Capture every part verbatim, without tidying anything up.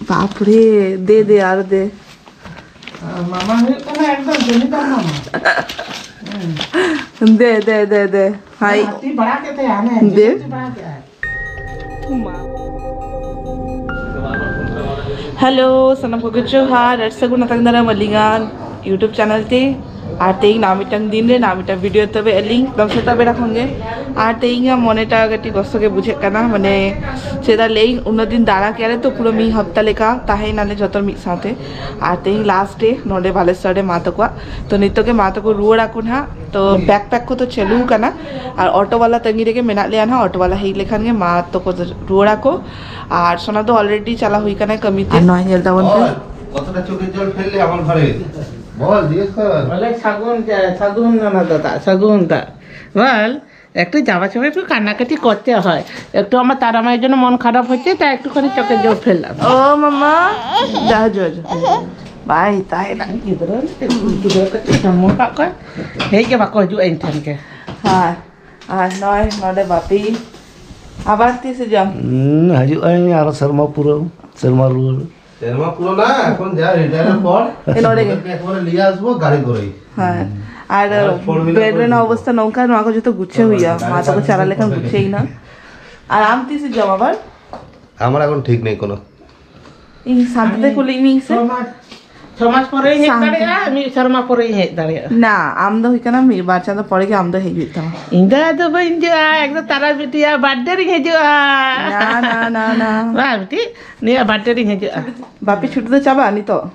ᱵᱟᱯᱨᱮ, ᱫᱮ ᱫᱮ ᱟᱨ ᱫᱮ᱾ ᱢᱟᱢᱟ ᱦᱩᱭᱩᱜ ᱠᱟᱱᱟ ᱮᱠᱫᱚᱢ ᱡᱚᱢᱤᱫᱟᱨ ᱢᱟᱢᱟ᱾ ᱫᱮ ᱫᱮ ᱫᱮ ᱫᱮ᱾ ᱦᱟᱭ᱾ ᱦᱟᱹᱛᱤ ᱵᱟᱲᱟ ᱠᱮᱫ ᱛᱟᱭᱟ, ᱦᱟᱱᱮ ᱫᱮ᱾ ᱦᱟᱹᱛᱤ ᱵᱟᱲᱟ ᱠᱮᱫᱟᱭ᱾ ᱦᱮᱞᱳ, ᱥᱟᱱᱟᱢ ᱠᱚᱜᱮ ᱡᱚᱦᱟᱨ ᱟᱨ ᱥᱟᱹᱜᱩᱱ ᱟᱛᱟᱝ ᱫᱟᱨᱟᱢ ᱟᱹᱞᱤᱧᱟᱜ YouTube ᱪᱮᱱᱮᱞ ᱛᱮ᱾ ᱟᱨ ᱛᱮᱦᱮᱧ ᱱᱟᱣᱟ ᱢᱤᱫᱴᱟᱝ ᱫᱤᱱ ᱨᱮ ᱱᱟᱣᱟ ᱢᱤᱫᱴᱟᱝ ᱵᱷᱤᱰᱤᱭᱳ ᱛᱚᱵᱮ ᱟᱹᱞᱤᱧ ᱮᱠᱫᱚᱢ ᱥᱮᱛᱟᱜ ᱵᱮᱲᱟ ᱠᱷᱚᱱ ᱜᱮ᱾ ᱟᱨ ᱛᱮᱦᱮᱧᱟᱜ ᱢᱚᱱᱮᱴᱟ ᱠᱟᱹᱴᱤᱡ ᱠᱚᱥᱴᱚ ᱜᱮ ᱵᱩᱡᱷᱟᱹᱜ ᱠᱟᱱᱟ, ᱢᱟᱱᱮ ᱪᱮᱫᱟᱜ ᱞᱟᱹᱭᱟᱹᱧ, ᱩᱱᱟᱹᱜ ᱫᱤᱱ ᱫᱟᱬᱟ ᱠᱮᱫ ᱞᱮ ᱛᱚ ᱯᱩᱨᱟᱹ ᱢᱤᱫ ᱦᱟᱯᱛᱟ ᱞᱮᱠᱟ ᱛᱟᱦᱮᱸᱭᱮᱱᱟᱞᱮ ᱡᱚᱛᱚ ᱢᱤᱫ ᱥᱟᱶᱛᱮ᱾ ᱟᱨ ᱛᱮᱦᱮᱧ ᱞᱟᱥᱴ ᱰᱮ ᱱᱚᱰᱮ ᱵᱟᱞᱮᱥᱚᱨ ᱨᱮ ᱢᱟ ᱛᱟᱠᱚᱣᱟᱜ᱾ ᱛᱚ ᱱᱤᱛᱚᱜ ᱜᱮ ᱢᱟ ᱛᱟᱠᱚ ᱨᱩᱣᱟᱹᱲ ᱟᱠᱚ ᱱᱟᱦᱟᱜ᱾ ᱛᱚ ᱵᱮᱠ ᱯᱮᱠ ᱠᱚᱫᱚ ᱪᱟᱹᱞᱩ ᱟᱠᱟᱱᱟ ᱟᱨ ᱚᱴᱳ ᱵᱟᱞᱟ ᱛᱟᱺᱜᱤ ᱨᱮᱜᱮ ᱢᱮᱱᱟᱜ ᱞᱮᱭᱟ ᱱᱟᱦᱟᱜ᱾ ᱚᱴᱳ ᱵᱟᱞᱟ ᱦᱮᱡ ᱞᱮᱠᱷᱟᱱ ᱜᱮ ᱢᱟ ᱛᱟᱠᱚ ᱨᱩᱣᱟᱹᱲ ᱟᱠᱚ᱾ ᱟᱨ ᱥᱳᱱᱟ ᱫᱚ ᱚᱞᱨᱮᱰᱤ ᱪᱟᱞᱟᱣ ᱦᱩᱭ ᱠᱟᱱᱟ ᱠᱟᱹᱢᱤ ᱛᱮ᱾ ᱟᱨ ᱱᱚᱣᱟ ᱧᱮᱞ ᱛᱟᱵᱚᱱ ᱯᱮ᱾ বল, কতটা চোখের জল ফেললে আমার ঘরে? বল, জিজ্ঞেস কর। বলে, "সাগুন, সাগুন না, না, দাদা, সাগুন দা।" বল, একটু যাওয়ার সময় একটু কান্নাকাটি করতে হয়। একটু আমার তারা মায়ের জন্য মন খারাপ হচ্ছে, তাই একটুখানি চোখের জল ফেললাম। ᱳ ᱢᱟᱢᱟ, ᱡᱟ ᱦᱤᱡᱩᱜ, ᱦᱤᱡᱩᱜ᱾ ᱵᱟᱭ ᱛᱟᱦᱮᱱᱟ᱾ ᱜᱤᱫᱽᱨᱟᱹ, ᱜᱤᱫᱽᱨᱟᱹ ᱠᱚ ᱪᱮᱫ ᱡᱚᱱᱢᱚ ᱠᱟᱜ ᱠᱚᱣᱟ? ᱦᱮᱡ ᱜᱮ ᱵᱟᱠᱚ ᱦᱤᱡᱩᱜᱼᱟ ᱤᱧ ᱴᱷᱮᱱ ᱜᱮ᱾ ᱦᱮᱸ, ᱟᱨ ᱱᱚᱜᱼᱚᱭ ᱱᱚᱰᱮ ᱵᱟᱯᱤ᱾ ᱟᱵᱟᱨ ᱛᱤᱥ ᱦᱤᱡᱩᱜ ᱟᱢ? ᱦᱩᱸ, ᱦᱤᱡᱩᱜ ᱟᱹᱧ ᱟᱨᱚ ᱥᱮᱨᱢᱟ ᱯᱩᱨᱟᱹᱣ, ᱥᱮᱨᱢᱟ ᱨᱩᱣᱟᱹᱲ᱾ ᱥᱮᱨᱢᱟ ᱯᱩᱨᱟᱹᱣ ᱱᱟ, ᱮᱠᱷᱚᱱ ᱡᱟ ᱨᱤᱴᱟᱭᱟᱨ ᱯᱚᱨ ᱮ, ᱱᱚᱰᱮ ᱜᱮ᱾ ᱮᱠᱵᱟᱨᱮ ᱞᱤᱭᱮ ᱟᱥᱵᱚ ᱜᱟᱹᱰᱤ ᱠᱚᱨᱮ᱾ ᱦᱮᱸ, ᱟᱨ ᱟᱨ four wheel ᱵᱮᱰ ᱨᱮᱱᱟᱜ ᱚᱵᱚᱥᱛᱟ ᱱᱚᱝᱠᱟ, ᱱᱚᱣᱟ ᱠᱚ ᱡᱚᱛᱚ ᱜᱩᱪᱷᱟᱹᱣ ᱦᱩᱭᱩᱜᱼᱟ᱾ ᱢᱟ ᱛᱟᱠᱚ ᱪᱟᱞᱟᱣ ᱞᱮᱠᱷᱟᱱ ᱜᱩᱪᱷᱟᱹᱣ ᱮᱱᱟ᱾ ᱟᱨ ᱟᱢ ᱛᱤᱥ ᱦᱤᱡᱩᱜ ᱟᱢ ᱟᱵᱟᱨ? আমার এখন ঠিক নেই কোনো। ᱤᱧ ᱥᱟᱱᱛᱟᱲ ᱛᱮ ᱠᱩᱞᱤ ᱢᱤᱭᱟᱹᱧ ᱥᱮ? ᱪᱷᱚ ᱢᱟᱥ, ᱪᱷᱚ ᱢᱟᱥ ᱯᱚᱨᱮᱧ ᱦᱮᱡ ᱥᱟᱱᱛᱟᱲ᱾ ᱫᱟᱲᱮᱭᱟᱜᱼᱟ, ᱢᱤᱫ ᱥᱮᱨᱢᱟ ᱯᱚᱨᱮᱧ ᱦᱮᱡ ᱫᱟᱲᱮᱭᱟᱜᱼᱟ᱾ ᱱᱟ, ᱟᱢ ᱫᱚ ᱦᱩᱭᱩᱜ ᱠᱟᱱᱟ ᱢᱤᱫ ᱵᱟᱨ ᱪᱟᱸᱫᱚ ᱯᱚᱨᱮ ᱜᱮ ᱟᱢ ᱫᱚ ᱦᱮᱡ ᱦᱩᱭᱩᱜ ᱛᱟᱢᱟ᱾ ᱤᱧ ᱫᱚ ᱟᱫᱚ ᱵᱟᱹᱧ ᱦᱤᱡᱩᱜᱼᱟ, ᱮᱠᱫᱚᱢ ᱛᱟᱨᱟ ᱵᱤᱴᱤᱭᱟᱜ ᱵᱟᱨᱛᱷᱰᱮ ᱨᱤᱧ ᱦᱤᱡᱩᱜᱼᱟ᱾ ᱱᱟ, ᱱᱟ, ᱱᱟ, ᱱᱟ᱾ ᱵᱟᱝ ᱵᱤᱴᱤ, ᱱᱤᱭᱟᱹ ᱵᱟᱨᱛᱷᱰᱮ ᱨᱤᱧ ᱦᱤᱡᱩᱜᱼᱟ᱾ ᱵᱟᱯᱤ ᱪᱷᱩᱴᱤ ᱫᱚ ᱪᱟᱵᱟᱜᱼᱟ ᱱᱤᱛᱚᱜ?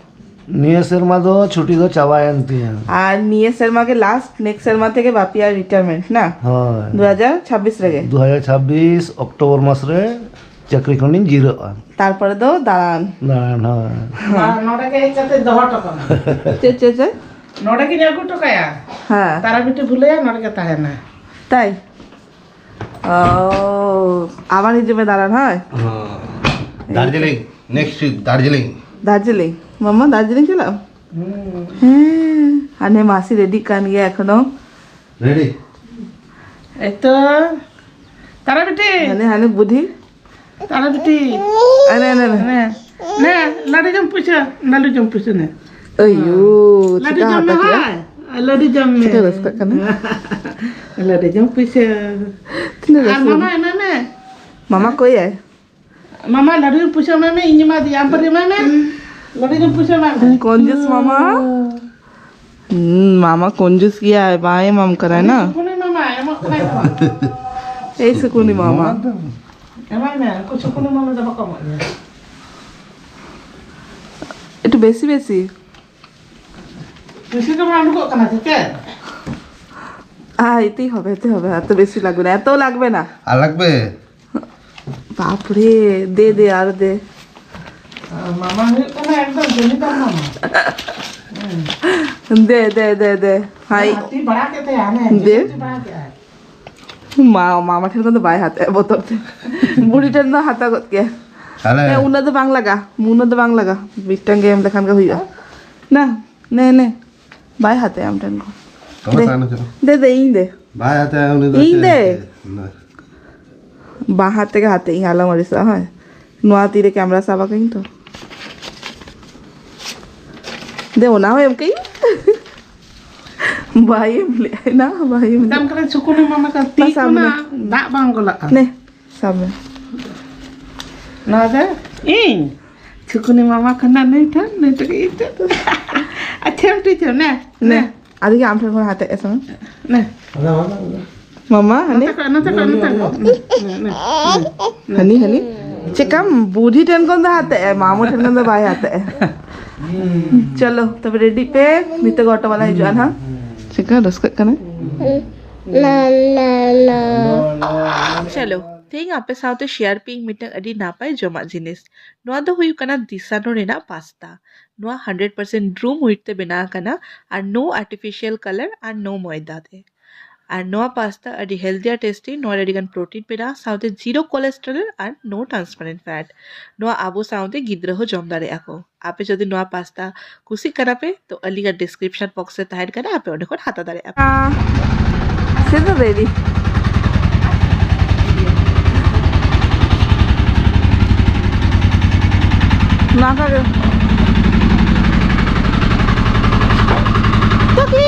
ᱱᱤᱭᱟᱹ ᱥᱮᱨᱢᱟ ᱫᱚ ᱪᱷᱩᱴᱤ ᱫᱚ ᱪᱟᱵᱟᱭᱮᱱ ᱛᱤᱧᱟ᱾ ᱟᱨ ᱱᱤᱭᱟᱹ ᱥᱮᱨᱢᱟ ᱜᱮ ᱞᱟᱥᱴ, ᱱᱮᱠᱥᱴ ᱥᱮᱨᱢᱟ ᱛᱮᱜᱮ ᱵᱟᱯᱤᱭᱟᱜ ᱨᱤᱴᱟᱭᱟᱨᱢᱮᱱᱴ ᱱᱟ? ᱦᱳᱭ᱾ ᱫᱩ ᱦᱟᱡᱟᱨ ᱪᱷᱟᱵᱵᱤᱥ ᱨᱮᱜᱮ? ᱫᱩ ᱦᱟᱡᱟᱨ ᱪᱷᱟᱵᱵᱤᱥ ᱚᱠᱴᱳᱵᱚᱨ ᱢᱟᱥ ᱨᱮ ᱪᱟᱹᱠᱨᱤ ᱠᱷᱚᱱᱤᱧ ᱡᱤᱨᱟᱹᱜᱼᱟ᱾ ᱛᱟᱨᱯᱚᱨᱮ ᱫᱚ ᱫᱟᱬᱟᱱ᱾ ᱫᱟᱬᱟᱱ, ᱦᱳᱭ᱾ ᱟᱨ ᱱᱚᱰᱮ ᱜᱮ ᱦᱮᱡ ᱠᱟᱛᱮ ᱫᱚᱦᱚ ᱦᱚᱴᱚ ᱠᱟᱢᱟ᱾ ᱪᱮᱫ, ᱪᱮᱫ, ᱪᱮᱫ? ᱱᱚᱰᱮ ᱜᱤᱧ ᱟᱹᱜᱩ ᱦᱚᱴᱚ ᱠᱟᱭᱟ᱾ ᱦᱮᱸ᱾ ᱛᱟᱨᱟ ᱵᱤᱴᱤ ᱵᱷᱩᱞᱟᱹᱭᱟ, ᱱᱚᱰᱮ ᱜᱮ ᱛᱟᱦᱮᱱᱟ᱾ ᱛᱟᱭ? ᱚ, ᱟᱵᱟᱨ ᱦᱤᱡᱩᱜ ᱢᱮ ᱫᱟᱬᱟᱱ, ᱦᱳᱭ? ᱦᱮᱸ᱾ Darjeeling, next trip Darjeeling. ᱫᱟᱨᱡᱤᱞᱤᱝ? ᱢᱟᱢᱟ, ᱫᱟᱨᱡᱤᱞᱤᱝ ᱪᱟᱞᱟᱜ ᱟᱢ? ᱦᱩᱸ᱾ ᱦᱮᱸ, ᱦᱟᱱᱮ ᱢᱟᱥᱤ ᱨᱮᱰᱤᱜ ᱠᱟᱱ ᱜᱮᱭᱟ ᱮᱠᱷᱚᱱᱳ᱾ ᱨᱮᱰᱤ? ᱮᱛᱚ, ᱛᱟᱨᱟ ᱵᱤᱴᱤ᱾ ᱦᱟᱱᱮ, ᱦᱟᱱᱮ ᱵᱩᱰᱷᱤ᱾ ᱛᱟᱨᱟ ᱵᱤᱴᱤ᱾ ᱟᱨᱮ, ᱟᱨᱮ, ᱟᱨᱮ᱾ ᱦᱮᱸ᱾ ᱱᱮ, ᱞᱟᱹᱰᱩ ᱡᱚᱢ ᱯᱩᱭᱥᱟᱹ, ᱞᱟᱹᱰᱩ ᱡᱚᱢ ᱯᱩᱭᱥᱟᱹ ᱱᱮ᱾ ᱟᱭᱳ, ᱞᱟᱹᱰᱩ ᱪᱮᱠᱟ ᱡᱚᱢ ᱢᱮ ᱦᱟᱛᱟᱣ ᱠᱮᱫᱟ? ᱦᱟᱭ, ᱞᱟᱹᱰᱩ ᱡᱚᱢ ᱢᱮ᱾ ᱪᱮᱠᱟ ᱨᱟᱹᱥᱠᱟᱹᱜ ᱠᱟᱱᱟ? ᱞᱟᱹᱰᱩ ᱡᱚᱢ ᱯᱩᱭᱥᱟᱹ᱾ ᱛᱤᱱᱟᱹᱜ ᱟᱨ ᱨᱟᱹᱥᱠᱟᱹ? ᱢᱟᱢᱟ ᱮᱢᱟᱭ ᱢᱮ᱾ ᱢᱟᱢᱟ ᱠᱚᱭᱟᱭ? ᱢᱟᱢᱟ ᱞᱟᱹᱰᱩ ᱡᱚᱢ ᱯᱩᱭᱥᱟᱹ ᱮᱢᱟᱭ ᱢᱮ, ᱤᱧ ᱮᱢᱟ ᱫᱤᱭᱟ, ᱟᱢ ᱯᱟᱹᱨᱤ ᱮᱢᱟᱭ ᱢᱮ᱾ ᱞᱟᱹᱰᱩ ᱡᱚᱢ ᱯᱩᱭᱥᱟᱹ ᱮᱢᱟᱭ ᱢᱮ᱾ ᱠᱚᱧᱡᱩᱥ ᱢᱟᱢᱟ᱾ ᱦᱩᱸ, ᱢᱟᱢᱟ ᱠᱚᱧᱡᱩᱥ ᱜᱮᱭᱟᱭ, ᱵᱟᱭ ᱮᱢᱟᱢ ᱠᱟᱱᱟᱭ ᱱᱟ᱾ ᱥᱩᱠᱩᱱᱤ ᱢᱟᱢᱟ ᱮᱢᱚᱜ ᱠᱟᱱᱟᱭ ᱛᱚ᱾ ᱮᱭ ᱥᱩᱠᱩᱱᱤ ᱢᱟᱢᱟ᱾ ᱮᱢᱟᱭ ᱢᱮ, ᱩᱱᱠᱩ ᱥᱩᱠᱩᱱᱤ ᱢᱟᱢᱟ ᱫᱚ ᱵᱟᱠᱚ ᱮᱢᱚᱜ ᱜᱮᱭᱟ᱾ একটু বেশি বেশি। বেশি তো আমার উঠুক না, ঠিক আছে? আহ, এতেই হবে, এতে হবে, এত বেশি লাগবে না, এত লাগবে না। আর লাগবে? বাপরে, দে, দে, আর দে। আর মামা ᱦᱩᱭᱩᱜ ᱠᱟᱱᱟ ᱮᱠᱫᱚᱢ ᱡᱚᱢᱤᱫᱟᱨ ᱢᱟᱢᱟ᱾ দে, দে, দে, দে। হাই। ᱦᱟᱹᱛᱤ ᱵᱟᱲᱟ ᱠᱮᱫ ᱛᱟᱭᱟ, ᱦᱟᱱᱮ ᱫᱮ᱾ ᱦᱟᱹᱛᱤ ᱵᱟᱲᱟ ᱠᱮᱫᱟᱭ᱾ ᱢᱟ, ᱢᱟᱢᱟ ᱴᱷᱮᱱ ᱠᱷᱚᱱ ᱫᱚ ᱵᱟᱭ ᱦᱟᱛᱟᱣᱟ ᱵᱚᱛᱚᱨ ᱛᱮ᱾ ᱵᱩᱰᱷᱤ ᱴᱷᱮᱱ ᱫᱚ ᱦᱟᱛᱟᱣ ᱜᱚᱫ ᱠᱮᱭᱟ᱾ ᱛᱟᱦᱞᱮ ᱦᱮᱸ, ᱩᱱᱟᱹᱜ ᱫᱚ ᱵᱟᱝ ᱞᱟᱜᱟ, ᱩᱱᱟᱹᱜ ᱫᱚ ᱵᱟᱝ ᱞᱟᱜᱟ, ᱢᱤᱫᱴᱟᱝ ᱜᱮ ᱮᱢ ᱞᱮᱠᱷᱟᱱ ᱜᱮ ᱦᱩᱭᱩᱜᱼᱟ᱾ ᱱᱟ, ᱱᱮ, ᱱᱮ, ᱵᱟᱭ ᱦᱟᱛᱟᱣᱟ ᱟᱢ ᱴᱷᱮᱱ ᱠᱷᱚᱱ᱾ ᱛᱚᱵᱮ ᱫᱮ, ᱛᱟᱦᱞᱮ ᱪᱚᱞᱚ᱾ ᱫᱮ, ᱫᱮ, ᱤᱧ ᱫᱮ᱾ ᱵᱟᱭ ᱦᱟᱛᱟᱣᱟ ᱩᱱᱤ ᱫᱚ᱾ ᱤᱧ ᱪᱮᱫ ᱫᱮ᱾ ᱮ ᱪᱤᱠᱟᱹᱭᱟ? ᱵᱟᱝ ᱦᱟᱛᱮ ᱜᱮ ᱦᱟᱛᱮ ᱤᱧ, ᱟᱞᱚᱢ ᱟᱹᱲᱤᱥᱚᱜᱼᱟ, ᱦᱳᱭ᱾ ᱱᱚᱣᱟ ᱛᱤᱨᱮ ᱠᱮᱢᱨᱟ ᱥᱟᱵ ᱟᱠᱟᱧ ᱛᱚ᱾ ᱫᱮ, ᱚᱱᱟ ᱦᱚᱸ ᱮᱢ ᱠᱟᱹᱧ᱾ ᱵᱟᱭ ᱮᱢ ᱞᱮᱫᱼᱟ, ᱱᱟ, ᱵᱟᱭ ᱮᱢ ᱞᱮᱫᱼᱟ᱾ ᱢᱮᱛᱟᱢ ᱠᱟᱱᱟ ᱪᱷᱩᱠᱩᱱᱤ ᱢᱟᱢᱟ ᱠᱟᱱ ᱛᱤ ᱢᱟ ᱥᱟᱵ ᱠᱷᱚᱱᱟᱜ ᱢᱮ᱾ ᱫᱟᱜ ᱵᱟᱝ ᱜᱚᱞᱟᱜᱼᱟ᱾ ᱱᱮ, ᱥᱟᱵ ᱢᱮ᱾ ᱱᱚᱣᱟ ᱫᱚ ᱤᱧ᱾ ᱪᱷᱩᱠᱩᱱᱤ ᱢᱟᱢᱟ ᱠᱷᱚᱱᱟᱜ ᱱᱩᱭ ᱴᱷᱮᱱ, ᱱᱩᱭ ᱴᱷᱮᱱ ᱤᱧ ᱴᱷᱮᱱ᱾ ᱟᱪᱪᱷᱟ, ᱮᱢ ᱴᱷᱤᱠ ᱱᱮ, ᱱᱮ᱾ ᱱᱮ᱾ ᱟᱹᱰᱤ ᱜᱮ ᱟᱢ ᱴᱷᱮᱱ ᱠᱷᱚᱱ ᱦᱟᱛᱮᱜ ᱮ ᱥᱟᱵ ᱢᱮ᱾ ᱱᱮ᱾ ᱢᱟᱢᱟ, ᱦᱟᱱᱮ᱾ ᱱᱚᱛᱮ ᱠᱷᱚᱱ, ᱱᱚᱛᱮ ᱠᱷᱚᱱ, ᱱᱚᱛᱮ ᱠᱷᱚᱱ᱾ ᱱᱮ, ᱱᱮ, ᱱᱮ, ᱱᱮ᱾ ᱦᱟᱹᱱᱤ, ᱦᱟᱹᱱᱤ᱾ ᱪᱮᱠᱟᱢ ᱵᱩᱰᱷᱤ ᱴᱷᱮᱱ ᱠᱷᱚᱱ ᱫᱚ ᱦᱟᱛᱮᱜ ᱮ, ᱢᱟᱢᱩ ᱴᱷᱮᱱ ᱠᱷᱚᱱ ᱫᱚ ᱵᱟᱭ ᱦᱟᱛᱮᱜ ᱮ᱾ ᱪᱚᱞᱚ, ᱛᱚᱵᱮ ᱨᱮᱰᱤ ᱯᱮ, ᱱᱤᱛᱚᱜ ᱚᱴᱳ ᱵᱟᱞᱟ ᱦᱤᱡᱩᱜᱼᱟ ᱱᱟᱦᱟᱜ᱾ ᱪᱮᱠᱟ ᱨᱟᱹᱥᱠᱟᱹᱜ ᱠᱟᱱᱟ? ᱪᱚᱞᱚ, ᱛᱮᱦᱮᱧ ᱟᱯᱮ ᱥᱟᱶᱛᱮ ᱥᱮᱭᱟᱨ ᱯᱮ ᱤᱧ ᱢᱤᱫᱴᱟᱝ ᱟᱹᱰᱤ ᱱᱟᱯᱟᱭ ᱡᱚᱢᱟᱜ ᱡᱤᱱᱤᱥ᱾ ᱱᱚᱣᱟ ᱫᱚ ᱦᱩᱭᱩᱜ ᱠᱟᱱᱟ ᱫᱤᱥᱟᱱᱳ ᱨᱮᱱᱟᱜ ᱯᱟᱥᱛᱟ᱾ ᱱᱚᱣᱟ ᱦᱟᱱᱰᱨᱮᱰ ᱯᱟᱨᱥᱮᱱᱴ ᱰᱨᱩᱢ ᱦᱩᱭᱤᱴ ᱛᱮ ᱵᱮᱱᱟᱣ ᱟᱠᱟᱱᱟ ᱟᱨ no artificial color ᱟᱨ no ᱢᱚᱭᱫᱟ ᱛᱮ᱾ ᱟᱨ ᱱᱚᱣᱟ ᱯᱟᱥᱛᱟ ᱟᱹᱰᱤ healthy ᱟᱨ tasty, ᱱᱚᱣᱟ ᱨᱮ ᱟᱹᱰᱤᱜᱟᱱ protein ᱢᱮᱱᱟᱜᱼᱟ, ᱥᱟᱶᱛᱮ zero cholesterol ᱟᱨ no transparent fat᱾ ᱱᱚᱣᱟ ᱟᱵᱚ ᱥᱟᱶᱛᱮ ᱜᱤᱫᱽᱨᱟᱹ ᱦᱚᱸ ᱡᱚᱢ ᱫᱟᱲᱮᱭᱟᱜᱼᱟ ᱠᱚ᱾ ᱟᱯᱮ ᱡᱩᱫᱤ ᱱᱚᱣᱟ ᱯᱟᱥᱛᱟ ᱠᱩᱥᱤᱜ ᱠᱟᱱᱟ ᱯᱮ, ᱛᱚ ᱟᱹᱞᱤᱧᱟᱜ description box ᱨᱮ ᱛᱟᱦᱮᱱ ᱠᱟᱱᱟ, ᱟᱯᱮ ᱚᱸᱰᱮ ᱠᱷᱚᱱ ᱦᱟᱛᱟᱣ ᱫᱟᱲᱮᱭᱟᱜᱼᱟ ᱯᱮ᱾ ᱥᱮ ᱫᱚ ᱨᱮᱰᱤ᱾ ᱱᱚᱣᱟ ᱠᱚ ᱜᱮ᱾ ᱴᱩᱠᱤ!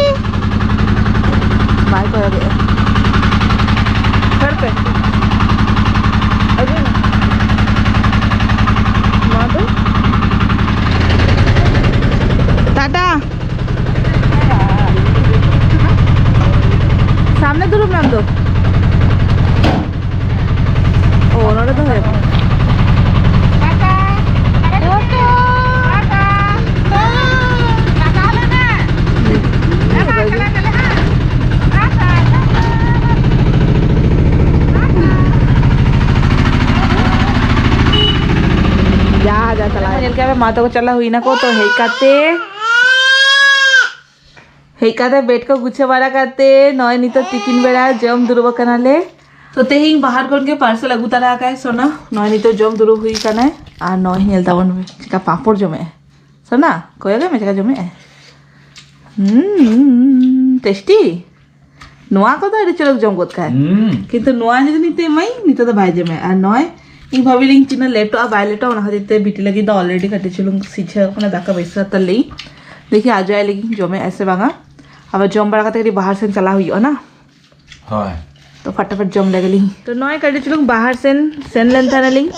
ᱵᱟᱭ ᱠᱚᱭᱚᱜᱮᱜᱼᱟ᱾ ᱠᱷᱟᱹᱲ ᱯᱮ᱾ ᱟᱹᱜᱩᱭ ᱢᱮ᱾ ᱱᱚᱣᱟ ᱫᱚ? ᱴᱟᱴᱟ᱾ ᱥᱟᱢᱱᱮ ᱫᱩᱲᱩᱵ ᱢᱮ ᱟᱢ ᱫᱚ᱾ ᱚ, ᱱᱚᱰᱮ ᱫᱚ ᱦᱩᱭᱩᱜ ᱠᱟᱱᱟ᱾ ᱡᱟ, ᱡᱟ ᱪᱟᱞᱟᱣ᱾ ᱧᱮᱞ ᱠᱮᱫ ᱯᱮ, ᱢᱟ ᱛᱟᱠᱚ ᱪᱟᱞᱟᱣ ᱦᱩᱭ ᱱᱟᱠᱚ, ᱛᱚ ᱦᱮᱡ ᱠᱟᱛᱮ ᱦᱮᱡ ᱠᱟᱛᱮ ᱵᱮᱰ ᱠᱚ ᱜᱩᱪᱷᱟᱹ ᱵᱟᱲᱟ ᱠᱟᱛᱮ ᱱᱚᱜᱼᱚᱭ ᱱᱤᱛᱚᱜ ᱛᱤᱠᱤᱱ ᱵᱮᱲᱟ ᱡᱚᱢ ᱫᱩᱲᱩᱵ ᱟᱠᱟᱱᱟᱞᱮ᱾ ᱛᱚ ᱛᱮᱦᱮᱧ ᱵᱟᱦᱟᱨ ᱠᱷᱚᱱ ᱜᱮ ᱯᱟᱨᱥᱮᱞ ᱟᱹᱜᱩ ᱛᱟᱨᱟ ᱟᱠᱟᱭ ᱥᱳᱱᱟ᱾ ᱱᱚᱜᱼᱚᱭ ᱱᱤᱛᱚᱜ ᱡᱚᱢ ᱫᱩᱲᱩᱵ ᱦᱩᱭ ᱟᱠᱟᱱᱟᱭ᱾ ᱟᱨ ᱱᱚᱜᱼᱚᱭ ᱧᱮᱞ ᱛᱟᱵᱚᱱ ᱢᱮ ᱪᱮᱠᱟ ᱯᱟᱸᱯᱚᱲ ᱡᱚᱢᱮᱜᱼᱟᱭ᱾ ᱥᱳᱱᱟ, ᱠᱚᱭᱚᱜᱮ ᱢᱮ ᱪᱮᱠᱟ ᱡᱚᱢᱮᱜᱼᱟᱭ᱾ ᱦᱩᱸ, ᱴᱮᱥᱴᱤ᱾ ᱱᱚᱣᱟ ᱠᱚᱫᱚ ᱟᱹᱰᱤ ᱪᱚᱨᱚᱠ ᱡᱚᱢ ᱜᱚᱫ ᱠᱟᱜᱼᱟᱭ᱾ ᱦᱩᱸ᱾ ᱠᱤᱱᱛᱩ ᱱᱚᱣᱟ ᱡᱩᱫᱤ ᱱᱤᱛᱚᱜ ᱮᱢᱟᱭ, ᱱᱤᱛᱚᱜ ᱫᱚ ᱵᱟᱭ ᱡᱚᱢᱟ᱾ ᱟᱨ ᱱᱚᱜᱼᱚᱭ ᱤᱧ ᱵᱷᱟᱵᱤ ᱞᱤᱧ ᱛᱤᱱᱟᱹᱜ ᱞᱮᱴᱚᱜᱼᱟ ᱵᱟᱭ ᱞᱮᱴᱚᱜᱼᱟ, ᱚᱱᱟ ᱠᱷᱟᱹᱛᱤᱨ ᱛᱮ ᱵᱤᱴᱤ ᱞᱟᱹᱜᱤᱫ ᱫᱚ already ᱠᱟᱹᱴᱤᱡ ᱪᱩᱞᱩᱝ ᱥᱤᱡᱷᱟᱹ ᱠᱟᱱᱟ ᱫᱟᱠᱟ ᱵᱟᱹᱭᱥᱟᱹᱣ ᱦᱟᱛᱟᱲ ᱞᱮᱜᱼᱤᱧ᱾ ᱫᱮᱠᱷᱤ ᱟᱡᱚᱭ ᱞᱟᱹᱜᱤᱫ ᱡᱚᱢᱮᱜᱼᱟᱭ ᱥᱮ ᱵᱟᱝᱟ᱾ ᱟᱵᱟᱨ ᱡᱚᱢ ᱵᱟᱲᱟ ᱠᱟᱛᱮ ᱠᱟᱹᱴᱤᱡ ᱵᱟᱦᱟᱨ ᱥᱮᱱ ᱪᱟᱞᱟᱣ ᱦᱩᱭᱩᱜᱼᱟ ᱱᱟ᱾ ᱦᱳᱭ᱾ ᱛᱚ ᱯᱷᱟᱴᱟᱯᱷᱟᱴ ᱡᱚᱢ ᱞᱮᱜᱮ ᱞᱤᱧ᱾ ᱛᱚ ᱱᱚᱜᱼᱚᱭ ᱠᱟᱹᱴᱤᱡ ᱪᱩᱞᱩᱝ ᱵᱟᱦᱟᱨ ᱥᱮᱱ ᱥᱮᱱ ᱞᱮᱱ ᱛᱟᱦᱮᱱᱟᱞᱤᱧ᱾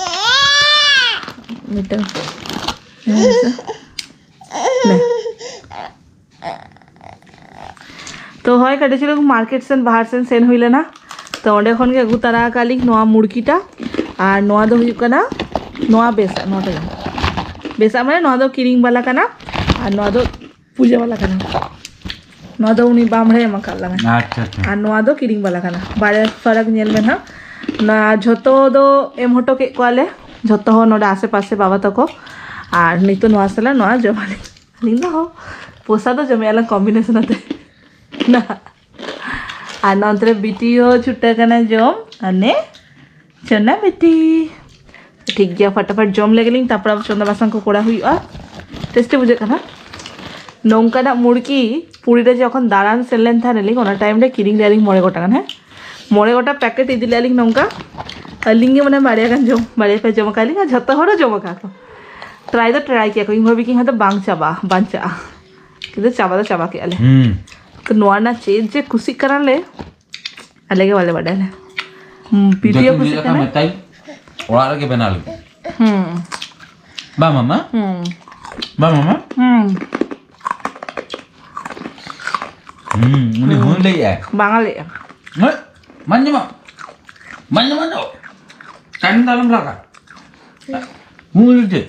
ᱢᱤᱫᱴᱟᱝ ᱦᱮᱸ ᱥᱮ᱾ ᱱᱮ᱾ ᱛᱚ ᱦᱳᱭ, ᱠᱟᱹᱴᱤᱡ ᱪᱩᱞᱩᱝ ᱢᱟᱨᱠᱮᱴ ᱥᱮᱱ, ᱵᱟᱦᱟᱨ ᱥᱮᱱ ᱥᱮᱱ ᱦᱩᱭ ᱞᱮᱱᱟ᱾ ᱛᱚ ᱚᱸᱰᱮ ᱠᱷᱚᱱ ᱜᱮ ᱟᱹᱜᱩ ᱛᱟᱨᱟ ᱟᱠᱟᱫ ᱞᱤᱧ ᱱᱚᱣᱟ ᱢᱩᱲᱠᱤᱴᱟ᱾ ᱟᱨ ᱱᱚᱣᱟ ᱫᱚ ᱦᱩᱭᱩᱜ ᱠᱟᱱᱟ ᱱᱚᱣᱟ ᱵᱮᱥᱟᱜ, ᱱᱚᱣᱟ ᱫᱚ ᱵᱮᱥᱟᱜ ᱢᱟᱱᱮ ᱱᱚᱣᱟ ᱫᱚ ᱠᱤᱨᱤᱧ ᱵᱟᱞᱟ ᱠᱟᱱᱟ᱾ ᱟᱨ ᱱᱚᱣᱟ ᱫᱚ ᱯᱩᱡᱟᱹ ᱵᱟᱞᱟ ᱠᱟᱱᱟ᱾ ᱱᱚᱣᱟ ᱫᱚ ᱩᱱᱤ ᱵᱟᱢᱲᱮ ᱮᱢ ᱟᱠᱟᱫ ᱞᱟᱝᱟ᱾ ᱟᱪᱪᱷᱟ, ᱟᱪᱪᱷᱟ᱾ ᱟᱨ ᱱᱚᱣᱟ ᱫᱚ ᱠᱤᱨᱤᱧ ᱵᱟᱞᱟ ᱠᱟᱱᱟ᱾ ᱵᱟᱨᱭᱟ ᱯᱷᱟᱨᱟᱠ ᱧᱮᱞ ᱢᱮ ᱱᱟᱦᱟᱜ᱾ ᱱᱚᱣᱟ ᱡᱷᱚᱛᱚ ᱫᱚ ᱮᱢ ᱦᱚᱴᱚ ᱠᱮᱫ ᱠᱚᱣᱟᱞᱮ, ᱡᱷᱚᱛᱚ ᱦᱚᱲ ᱱᱚᱰᱮ ᱟᱥᱮ ᱯᱟᱥᱮ ᱵᱟᱵᱟ ᱛᱟᱠᱚ᱾ ᱟᱨ ᱱᱤᱛᱚᱜ ᱱᱚᱣᱟ ᱥᱟᱞᱟᱜ ᱱᱚᱣᱟ ᱡᱚᱢᱟᱞᱤᱧ᱾ ᱟᱹᱞᱤᱧ ᱫᱚ ᱯᱚᱥᱟ ᱫᱚ ᱡᱚᱢᱮᱫᱼᱟ ᱞᱟᱝ combination ᱟᱛᱮ᱾ ᱱᱟᱦᱟᱜ᱾ ᱟᱨ ᱱᱚᱱᱛᱮ ᱨᱮ ᱵᱤᱴᱤ ᱦᱚᱸ ᱪᱷᱩᱴᱟᱹ ᱠᱟᱱᱟ ᱡᱚᱢ, ᱟᱨ ᱱᱮ ᱪᱟᱱᱟ ᱵᱤᱴᱤ᱾ ᱴᱷᱤᱠ ᱜᱮᱭᱟ, ᱯᱷᱟᱴᱟᱯᱷᱟᱴ ᱡᱚᱢ ᱞᱮᱜᱮ ᱞᱤᱧ, ᱛᱟᱨᱯᱚᱨ ᱟᱵᱚ ᱪᱚᱸᱫᱟ ᱵᱟᱥᱟᱝ ᱠᱚ ᱠᱚᱨᱟᱣ ᱦᱩᱭᱩᱜᱼᱟ᱾ ᱴᱮᱥᱴᱤ ᱵᱩᱡᱷᱟᱹᱜ ᱠᱟᱱᱟ᱾ ᱱᱚᱝᱠᱟᱱᱟᱜ ᱢᱩᱲᱠᱤ ᱯᱩᱨᱤ ᱨᱮ ᱡᱚᱠᱷᱚᱱ ᱫᱟᱬᱟᱱ ᱥᱮᱱ ᱞᱮᱱ ᱛᱟᱦᱮᱱᱟᱞᱤᱧ, ᱚᱱᱟ time ᱨᱮ ᱠᱤᱨᱤᱧ ᱞᱮᱜᱼᱟ ᱞᱤᱧ ᱢᱚᱬᱮ ᱜᱚᱴᱟᱝ ᱜᱟᱱ, ᱦᱮᱸ, ᱢᱚᱬᱮ ᱜᱚᱴᱟᱝ packet ᱤᱫᱤ ᱞᱮᱜᱼᱟ ᱞᱤᱧ ᱱᱚᱝᱠᱟ᱾ ᱟᱹᱞᱤᱧ ᱜᱮ ᱢᱟᱱᱮ ᱵᱟᱨᱭᱟ ᱜᱟᱱ ᱡᱚᱢ, ᱵᱟᱨᱭᱟ ᱯᱮ ᱡᱚᱢ ᱟᱠᱟᱫ ᱞᱤᱧ, ᱟᱨ ᱡᱷᱚᱛᱚ ᱦᱚᱲ ᱦᱚᱸ ᱡᱚᱢ ᱟᱠᱟᱫ ᱠᱚ᱾ ᱴᱨᱟᱭ ᱫᱚ ᱴᱨᱟᱭ ᱠᱮᱭᱟ ᱠᱚ, ᱤᱧ ᱵᱷᱟᱵᱤ ᱠᱤᱧ ᱦᱚᱭᱛᱳ ᱵᱟᱝ ᱪᱟᱵᱟ, ᱵᱟᱧᱪᱟᱜᱼᱟ, ᱠᱤᱱᱛᱩ ᱪᱟᱵᱟ ᱫᱚ ᱪᱟᱵᱟ ᱠᱮᱜᱼᱟ ᱞᱮ᱾ ᱦᱩᱸ᱾ ᱛᱚ ᱱᱚᱣᱟ ᱨᱮᱱᱟᱜ ᱪᱮᱫ ᱡᱮ ᱠᱩᱥᱤᱜ ᱠᱟᱱᱟᱞᱮ, ᱟᱞᱮ ᱜᱮ ᱵᱟᱞᱮ ᱵᱟᱰᱟᱭᱟ᱾ ᱦᱩᱸ, ᱵᱷᱤᱰᱤᱭᱳ ᱡᱚᱛᱚ ᱠᱩᱥᱤᱜ ᱧᱮᱞ ᱠᱟᱱᱟ᱾ ᱢᱮᱛᱟᱭ ᱚᱲᱟᱜ ᱨᱮᱜᱮ ᱵᱮᱱᱟᱣ ᱞᱟᱹᱜᱤᱫ᱾ ᱦᱩᱸ᱾ ᱵᱟ ᱢᱟᱢᱟ? ᱦᱩᱸ᱾ ᱵᱟ ᱢᱟᱢᱟ? ᱦᱩᱸ᱾ ᱦᱩᱸ, ᱩᱱᱤ ᱦᱩᱸ ᱞᱟᱹᱭᱮᱜᱼᱟᱭ᱾ ᱵᱟᱝᱟ ᱞᱟᱹᱭᱮᱜᱼᱟ᱾ ᱦᱮᱸ? ᱵᱟᱝ ᱧᱟᱢᱟ? ᱵᱟᱝ ᱧᱟᱢᱟ ᱫᱚ? ᱛᱟᱭᱚᱢ ᱫᱚ ᱟᱞᱚᱢ ᱨᱟᱜᱟ᱾ ᱦᱩᱸ ᱞᱟᱹᱭ ᱛᱮ᱾